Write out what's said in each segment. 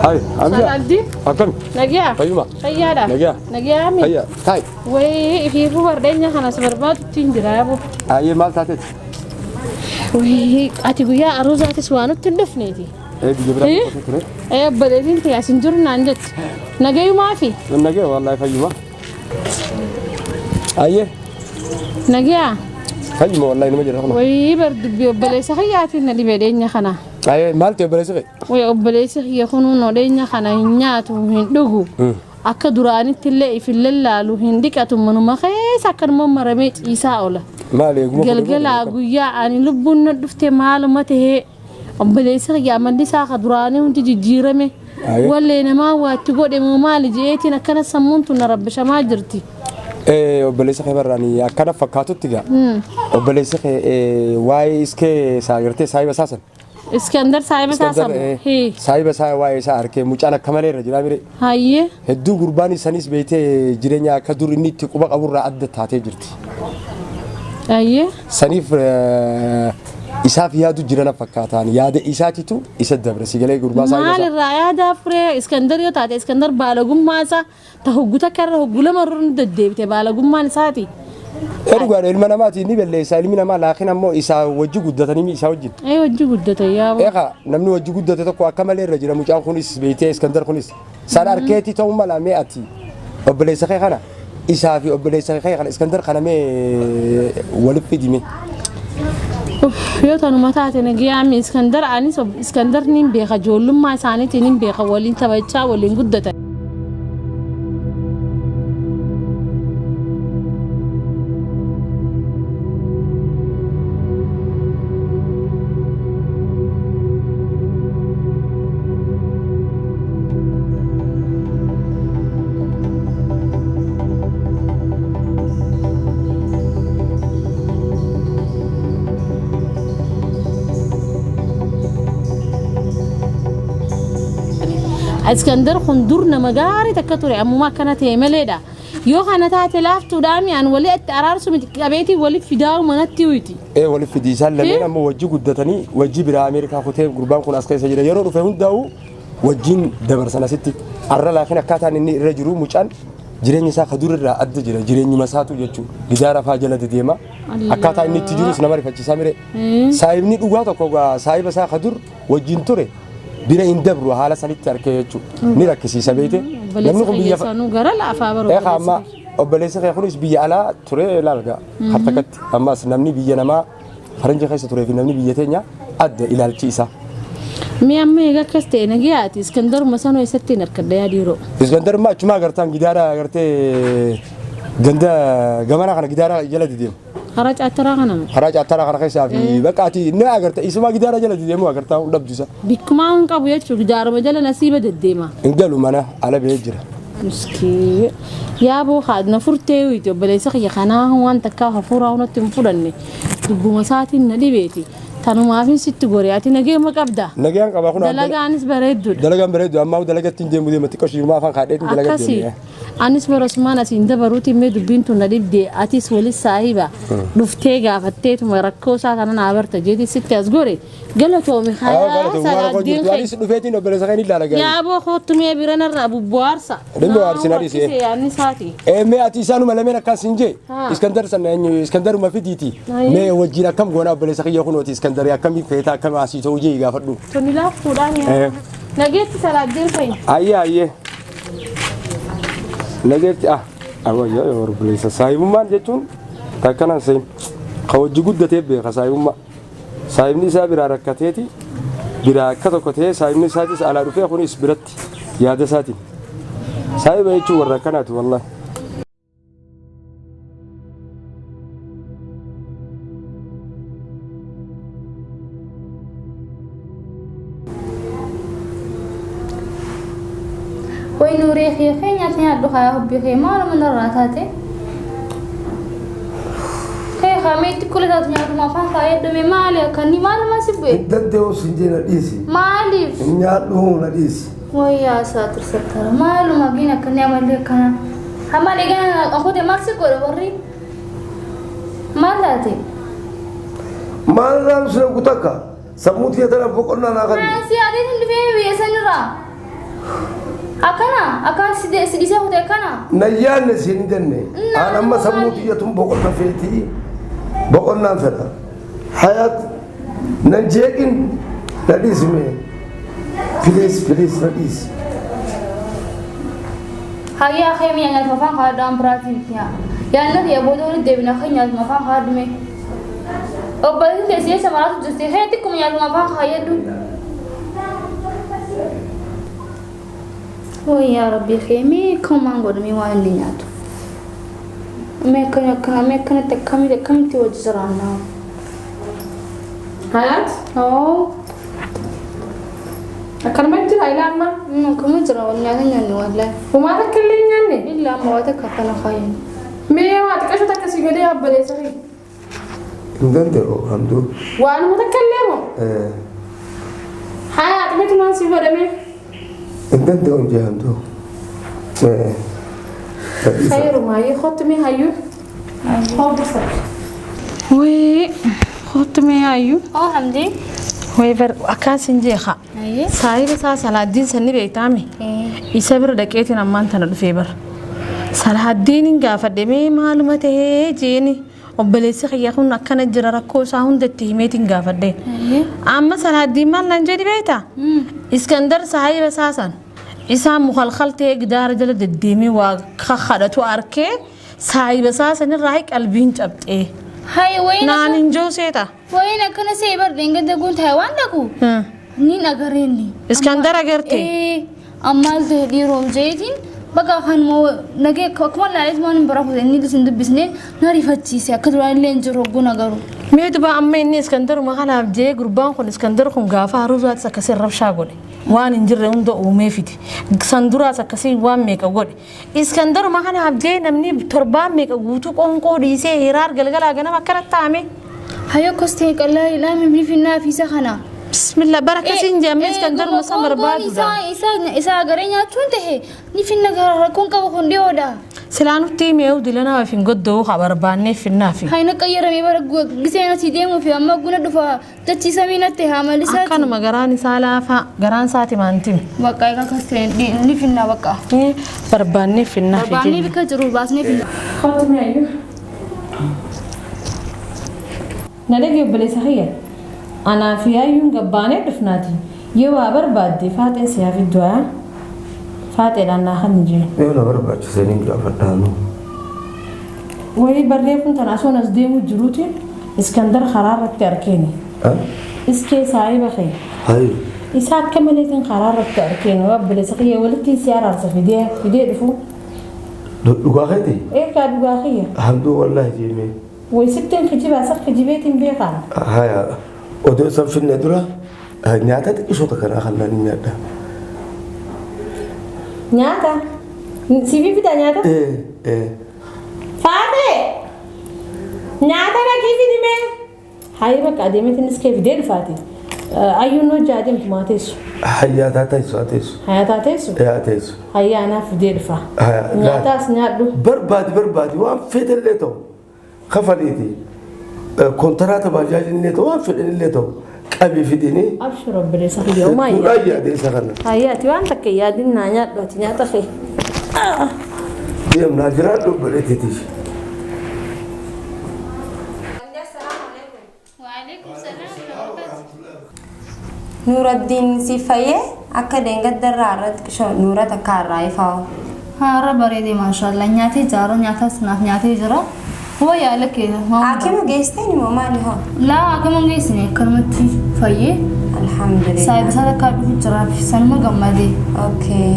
Hai, Hamza. Salaaddiin. Akkami? Nagiyaa. Fayyuma. Fayyaadha. Nagiyaa. Nagiyaa mi. Fayyaa. Ta'i. Wayii ifiifuu bardeenya kanas barbaadutti hin jira yaaboo. Ayyee maal taateeti? Wayii ati guyyaa aruuzaatis waa nutti hin dhufneeti. Ee biyya biraa Eh? tokkotu ture. Ee obboleettiin ta'e as hin jiru naan jetti. Nagayumaafi. Nagee wallaahi fayyuma. Ayyee Nagiyaa. fayyuma wallaahi nama jira kun. Wayii bar dubbii obboleessa kiyyaatiin na dhibee dheenya kana. Ayyee maal ta'e obboleessi kee? Wayii obboleessi kiyya kunuun dheenya kana hin nyaatu hin dhugu. Akka duraanitti illee if hin lallaalu hin dhiqatu manuma keessa akkanuma maramee ciisaa oola. Maal eeguma? Galgalaa guyyaa ani lubbuun na dhufte maaluma tahee obboleessi kiyya amalli isaa ka duraanii hundi jijjiirame. Aye. Wallee namaa waatti godhe moo maali jeetiin akkana sammuun tun na rabbishamaa jirti. Ee obboleessa kee barraani akkana fakkaatutti gaa. Obboleessi kee waa'ee iskee isaa agartee saayiba isaa san. Iskandar saayiba isaa samu. Hee. Saayiba isaa waa'ee isaa arkee mucaan akka malee irra jira mire. Hayyee. Hedduu gurbaan isanis beektee jireenya akka dur inni itti quba qaburraa adda taatee jirti. Hayyee. Saniif isaaf yaadu jira na fakkaataan yaada isaatitu isa dabre si galee gurbaa saayiba Maal isaa. irraa yaadaa furee Iskandar yoo taate Iskandar baalagummaa isaa ta hoggu takka irra hoggu lama irra nu deddeebite baalagummaan isaati. Ee dhugaadha ilma namaati ni balleessa ilmi namaa laakiin ammoo isaa wajji guddatanii isaa wajjin. Ee hojii guddate yaaboo. Eegaa namni wajji guddate tokko akka malee irra jira mucaan kunis beektee Iskandar kunis. San arkeetii ta'uu mala mee ati obboleessa kee kana isaa fi obboleessa kee kana Iskandar kana mee walitti fidime. Uff, Yoo tanuma taate nagayaami Iskandar anis Iskandar niin beeka ijoollummaa isaaniitiin niin beeka waliin taphachaa waliin guddatan. Iskandar kun dur nama gaarii takka ture ammuma akkana ta'e maleedha. Yoo kana taate laaftuudhaami an walii itti araarsu miti qabeetii waliif fidaa'u manatti huyti. Ee walitti fidi isaan lameen ammoo wajji guddatanii wajji biraa Ameerikaa kutee gurbaan kun as keessa jira yeroo dhufe hundaa'u wajjin dabarsan asitti arra laakiin akkaataan inni irra jiru mucaan jireenya isaa ka dur irraa adda jira jireenyuma isaatu jechuudha gidaara faa jala dedeema akkaataa inni itti jirus nama rifachiisaa mire saayibni dhugaa tokko gaa saayiba isaa ka dur wajjin ture bira hin dabru haala sanitti arkee jechuudha ni rakkisiisa beekte namni kun biyya Sanuu gara laafaa bara Eegaa amma obboleessi kee kunis biyya alaa ture ilaalga hartakatti ammas namni biyya namaa faranjii keessa turee fi namni biyya teenya adda ilaalchi isaa. Mee amma egaa akkas ta'e nagayaati Iskandaruma sanuu eessatti hin harkadha yaa dhiiroo. Iskandar immoo achumaa agartaan gidaara agartee ganda gamana kana gidaara jala dideemu. Karaa caattaraa kana moo? Karaa caattaraa kana keessaa fi bakka ati ni agarta isuma gidaara jala dideemu agartaa hin dhabdu isa. Bikkumaa hin qabu jechuudha gidaaruma jala nasiiba deddeema. Hin galu mana ala ba'ee jira. Miskii yaaboo haadna furtee huyti obboleessa kiyya kanaa waan takkaa hafuuraa hunatti hin fudhanne dubbuma isaatiin na dhibeeti. Tanumaafin sitti gore ati nageema qabda. Nagaan qaba kun Dalagaanis bareedduudha. dalagaan bareedu ammaa dalagatti hin deemu deema xiqqoo shiimaa afaan kaadheetiin dalagaa Akkasii deemu. anis barasumaan asiin dabaruuti mee dubbiin tun na dhibde atis walis saahiba dhuftee gaafatteetuma rakkoo isaa kana naa barta jeeti sitti as gore galatoomi Salaaddiin salaaddiin Anis dhufeetiin obboleessa kan ilaala gaarii. yaaboo koottumee biranarraa bubbu'aarsa. Dhimmi waarsi na dhiisee. Yaadni isaati. Ee mee ati isaanuma lameen akkas hin jee Haa. Iskandar sana eenyu Iskandaruma fidiiti Ayi. mee wajjin akkam goona obboleessa kiyya kunooti Iskandar akkamii feeta akkam asii ta'uu jee gaafadhu. Tuni laaftuudhaan Eh. yaa. Nageetti salaaddiin fayyada. Ayyee ayyee. Nageetti ah awwayyo obboleessa saahibummaan jechuun takkanaan seen ka wajji guddatee beeka saahibummaa. Saahibni isaa biraa rakkateeti biraa akka tokko ta'ee saahibni isaatis alaa dhufee kunis biratti yaada isaatiin. Saahiba jechuun warra akkanaati wallaahi. Way nuuree kee kee nyaata nyaadhu haa hubbii kee maaluma narraa taate. Kee haa meetti kula taatu nyaatuma afaan kaayee dhume maali akkanni maaluma si bu'e? Hin danda'u sin jee na dhiisi. Maaliif? Hin nyaadhu na dhiisi. Wayyaa isaa tursattara maaluma giin akkanni amallee akkana. Hamma egaa akute maal si godhe warri? Maal taate? Maal irraa nu sina kutakka? Sammuu tiyya tana boqonnaa naa kenni. Si adeetiin dhufee biyya sanirraa. Akkana akkaan si dhiisee kutee akkana. Na yaadne siin hin jenne. Aan amma sammuu xiyyatuun boqonna feetii boqonnaan fedha. Hayaat nan jeeqin na dhiisi mee. Please please na dhiisi. Hayyaa kee mi'a nyaatuma afaan kaadhaan biraatiin yaa. Yaadna kiyya booda walitti deebina kee nyaatuma afaan kaadhume. Obboleettiin teessee samaraatu jirti kee xiqquma nyaatuma afaan kaayyadhu. Way yaa Rabbi kee mee akkanumaan godhamee waan inni nyaatu. Mee akkana akkana mee akkanatti akkamitti akkamitti wajji jiraannaa. Hayaat? Oo. Akkanuma jira ilaa amma? Akkuma jira wal nyaata nyaanne wallahi. Homaa takka illee hin nyaanne? Illaa amma waa takka akkana kaayan. Mee waa xiqqasho takka si godhee obboleessa kee. Hin danda'u Hamduu. Waanuma takka illee moo? Hayaat miti maal si godhame? Hin danda'u hin jee Hamduu. Khayrumaa yoo kottu mee hayyuu? Wee kottu mee hayyuu? Oo Hamdii. Wee bar akkas hin jeeqa. Saayiba isaa Salaaddiin sanni beektaame. Isa bira dhaqeetiin ammaan tana dhufee bara. Salaaddiin hin gaafadhe mee maaluma ta'ee jeeni obboleessi kiyya kun akkana jira rakkoo isaa hundatti himeetiin gaafadhe. Amma Salaaddiin maal naan jedhi beektaa? Iskandar saayiba isaa san isaa mukalkal ta'ee gidaara jala deddeemee waa kadhatu arkee saayiba isaa sanirraa qalbiin cabxee. Hay wayin Naan hin jiru seeta. Wayin akkana see bar dheengadda guun taa'e waan dhaqu. Niin agareenni. Iskandar agarte. Ammaal ta'e dhiiroom jeetiin bakka kanuma nagee akkuma laalees waan hin barafu inni isin dubbisnee na rifachiise akka duraan illee hin jiru hogguun agaru. Mee duba amma inni Iskandaruma kanaaf jee gurbaan kun Iskandar kun gaafa haruusaattis akkasii rabshaa godhe. Waan hin jirre hunda uumee fide. San duraas akkasii waan meeqa godhe. Iskandaruma kanaaf jee namni torbaan meeqa guutuu qoonqoo dhiisee hiraar galgalaa ganama akkana taa'ame. Hayyoo akkas ta'e qal'aa ilaami bifinnaa fi isa kana. Bismillah bara akkasiin jedhamee Iskandaruma san barbaadudha. Isa agaree nyaachuun ta'e ni finna gara rakkoon qaba kun dhiyoodha. Silaa nutti himee dilanaa fi goddoo haa barbaannee finnaafi. Hayna qayyaramee bara giseen asii deemuu fi amma guna dhufa dachii samii natti haa malisaati. Akkanuma garaan isaa laafaa garaan isaati maantiin. Bakka egaa akkas ta'e ni finnaa bakka. Barbaannee finnaafi. Barbaannee bikka jiru baasnee finna. Kottu mee ayyuu. Na dhagee obboleessa kiyya. Anaa fi ayyuun gabbaanee dhufnaati. Yoo waa barbaadde faaxeen si haa fiddu haa. Faaxeedhaan naa kan jiru. Yoo na barbaachisanii gaafadhaanu. Wayii barreeffamu tana osoo as deemu jiruuti Iskandar karaa irratti argeeni. Iskee saayiba kee. Hayi. Isa akka maleetiin karaa irratti argeeni obboleessa kiyya walitti si araarsa fidee fidee dhufu. Dhugaa keeti? Eegaa dhugaa kiyya. Hamduu wallaahi jeemee. Wayi sittiin kijibaa isa kijibeetiin beekaa. Haya odoo isaan finne dura nyaata xiqqishoota kanaa kan naan nyaadha. Nyaata? Siifii fida nyaata? Faatee! Nyaata dhaqii fidi mee? Hayi bakka adeemeetiin iskee fidee dhufaati. Ayyuun hojii adeemtu maa teessu? Hayyaa taa teessu haa teessu. Hayyaa taa teessu? Yaa teessu. Hayyaa anaaf fidee dhufa. Nyaataas nyaadhu. Barbaadi barbaadi waan feetellee ta'u kafaliiti. Kontiraata baajaajillee ta'u waan fedhanillee ta'u qabii fidini. Abshir obboleessa kiyya homaa Duudhaa yaadee isa kana. Hayyaa ati waan takka yaadin naa nyaadhu ati nyaata kee. Deemnaa jiraadhu obboleettiitiif. Nuuraddiin si fayyee akka deengaddarraa irratti nuura takka irraa ifaa. Haara bareedee maashaallah nyaatee jira nyaataas naaf nyaatee jira. Hoo yaala kee. Haakima geessitee ni moo maali hoo? Laa haakima hin geessine akkanumatti fayyee. Alhamdulillah. Saayiba isaa takkaa dhufu jira sanuma gammadee. Okay.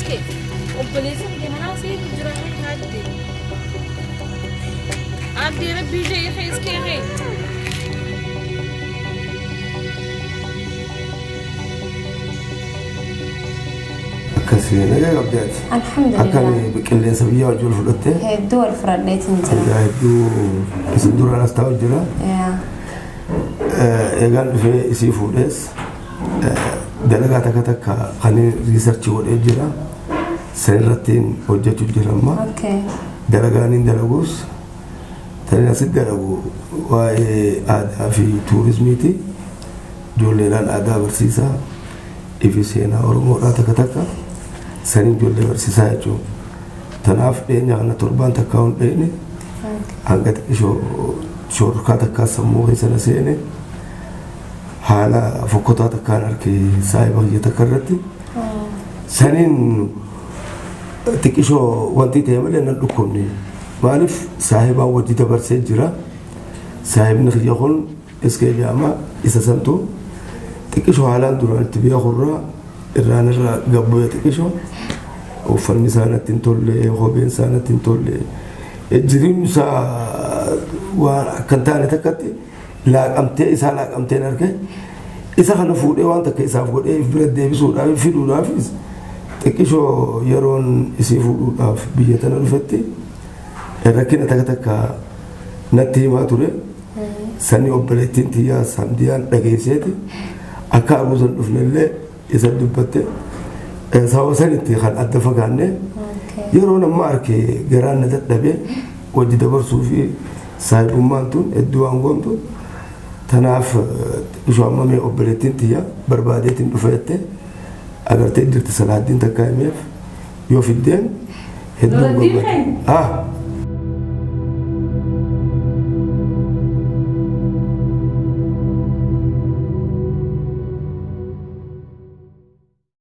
Iskee obboleessa kee manaa seetu jira haadde. Addee rabbii jee iskee kee. Akkasii nagaa qabdeeti. Alhamdulillah. Akkami qilleensa biyyaa wajjin wal fudhattee? Hedduu wal fudhadheetiin jira. Egaa hedduu isin duraan as taa'u jira. Yaa. Egaan dhufee isii fuudhees dalagaa takka takka kan riisarchii godhee jira. San irratti hojjechuu jira amma. Okay. Dalagaan hin dalagus tani asitti dalagu waa'ee aadaa fi tuurizmiiti. Ijoolleedhaan aadaa barsiisaa ifi seenaa Oromoodhaa takka takka sanii ijoollee barsiisaa jechuudha. Tanaaf dhiyeenya kana torbaan takka hin dhiyeenye hanga xiqqishoo shororkaa takkaa sammuu keessa na seene haala fokkotaa takkaan harki saayiba kiyya takka irratti saniin xiqqishoo wanti ta'e malee nan dhukkubne. Maaliif saahibaan wajji dabarsee jira. Saahibni kiyya kun iskee jedhama isa santu xiqqishoo haalaan duraan itti beekurraa irraan irra gabbu'e xiqqishoo uffanni isaa natti hin tolle kopheen isaa natti hin tolle jireenyi isaa waan akka hin taane takkatti laaqamtee isaa laaqamteen arge isa kana fuudhee waan takka isaaf godhee bira deebisuudhaaf fiduudhaafis xiqqishoo yeroon isii fuudhuudhaaf biyya tana dhufetti rakkina takka takka natti himaa ture. Sani obboleettiin tiyyaa Samdiyaan dhageesseeti akka aruusan dhufnellee isa dubbatte sababa sanitti kan adda fagaanne yeroo nama arke garaan na dadhabe wajji dabarsuu fi saahibummaan tun hedduu waan goontu tanaaf ishoo amma mee obboleettiin tiyya barbaadeetiin dhufe jette agartee jirti Salaaddiin takka himeef yoo fiddeen hedduu Nuraddiin gammada. Ah.